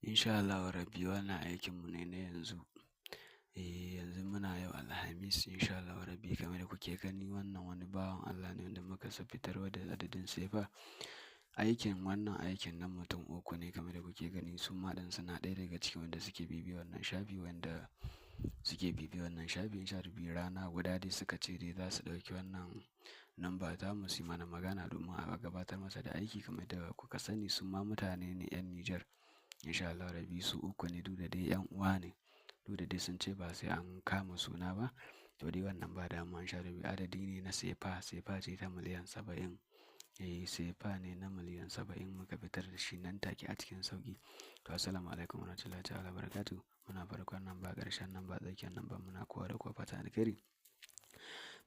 Insha Allahu Rabbi wannan aikinmu ne na yanzu. Yanzu muna yau Alhamis, insha Allahu Rabbi, kamar da kuke gani, wannan wani bawan Allah ne wanda muka fitarwa da adadin sefa. Aikin wannan aikin na mutum uku ne, kamar da kuke gani. Su ma ɗin suna ɗaya daga cikin wanda suke bibiyar wannan shafi, wanda suke bibiyar wannan shafi. Insha Rabbi, rana guda dai suka ce dai za su ɗauki wannan namba ta mu su yi mana magana domin a gabatar masa da aiki. Kamar da kuka sani, su ma mutane ne 'yan Nijar. Insha Allahu Rabbi, su uku ne, duk da dai 'yan uwa ne. Duk da dai sun ce ba sai an kama suna ba. To dai wannan ba damuwa, insha Rabbi, adadi ne na sefa, sefa ce ta miliyan 70. Sefa ne na miliyan 70 muka fitar da shi nan take a cikin sauƙi. To, assalamu alaikum warahmatullahi ta'ala barakatuh. Muna farkon nan ba ƙarshen nan ba tsakiyar nan ba, muna kowa da kowa fatan alkhairi.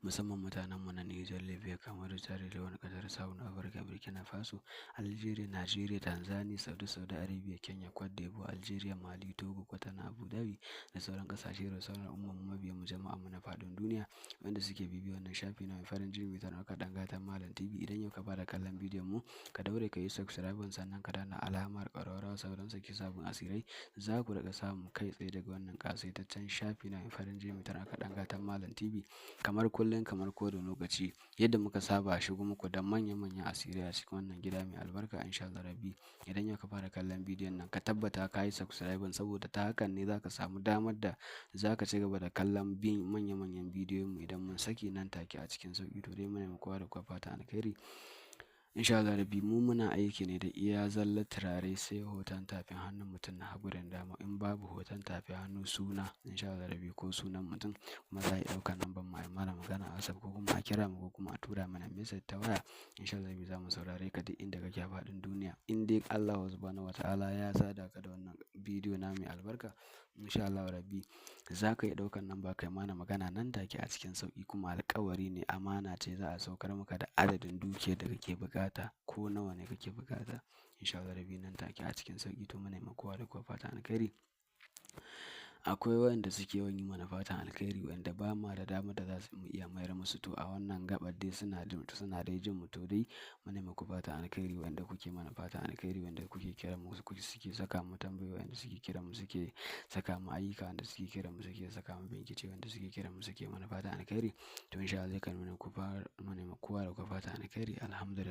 Musamman mutanenmu na Nijar, Libya, Kamaru, Chad, wani ƙasar South Africa, Burkina Faso, Algeria, Nigeria, Tanzania, Saudi, Saudi Arabia, Kenya, Cote d'Ivoire, Algeria, Mali, Togo, Kwatano, Abu Dhabi da sauran ƙasashe da sauran al'ummar mu, mabiyan mu, jama'a mu na faɗin duniya wanda suke bibiyar wannan shafi na mai farin jini mai tarin ɗan gatan Malam TV. Idan yau ka fara kallon bidiyon mu, ka daure ka yi subscribe, sannan ka danna alamar ƙararrawa sauran saki sabon asirai. Za ku riƙa samun kai tsaye daga wannan ƙasaitaccen shafi na mai farin jini mai tarin ɗan gatan Malam TV. Kamar kullum, kamar kowane lokaci, yadda muka saba shigo muku da manya-manyan asirai a cikin wannan gida mai albarka. Insha Allah Rabbi, idan yau ka fara kallon bidiyon nan, ka tabbata ka yi subscribe, saboda ta hakan ne za ka samu damar da za ka ci gaba da kallon bin manya-manyan bidiyon mu idan mun saki nan take a cikin sauƙi. To dai, muna muku kowa da kowa fatan alkhairi. Insha Allah Rabbi, mu muna aiki ne da iya zallar turare, sai hoton tafin hannun mutum na hagu da dama. In babu hoton tafin hannu, suna, insha Allah Rabbi, ko sunan mutum. Kuma za a iya ɗaukar lambar mu a yi mana magana a WhatsApp, ko kuma a kira mu, ko kuma a tura mana message ta waya. Insha Allah Rabbi, za mu saurare ka duk inda kake a faɗin duniya. In dai Allah Subhanahu wa ta'ala ya sada ka da wannan bidiyo na mai albarka, insha Allah Rabbi, za ka iya ɗaukar namba kai mana magana nan take a cikin sauƙi. Kuma alƙawari ne, amana ce, za a saukar maka da adadin dukiyar da kake buƙata, ko nawa ne kake buƙata, insha Allah Rabbi, nan take a cikin sauƙi. To, muna yi kowa da kowa fatan alkhairi. Akwai waɗanda suke yawan yi mana fatan alkhairi wanda ba ma da damar da za su mu iya mayar musu. To, a wannan gaɓar dai suna dai jin mu. To dai, muna muku fatan alkhairi wanda kuke mana fatan alkhairi, wanda kuke kiran mu suke saka mu tambayoyi, wanda suke kiran mu suke saka mu ayyuka, wanda suke kiran mu suke saka mu bincike, wanda suke kiran mu suke mana fatan alkhairi. To, insha Allah kan muna ku muna kowa da kowa fatan alkhairi. Alhamdulillah.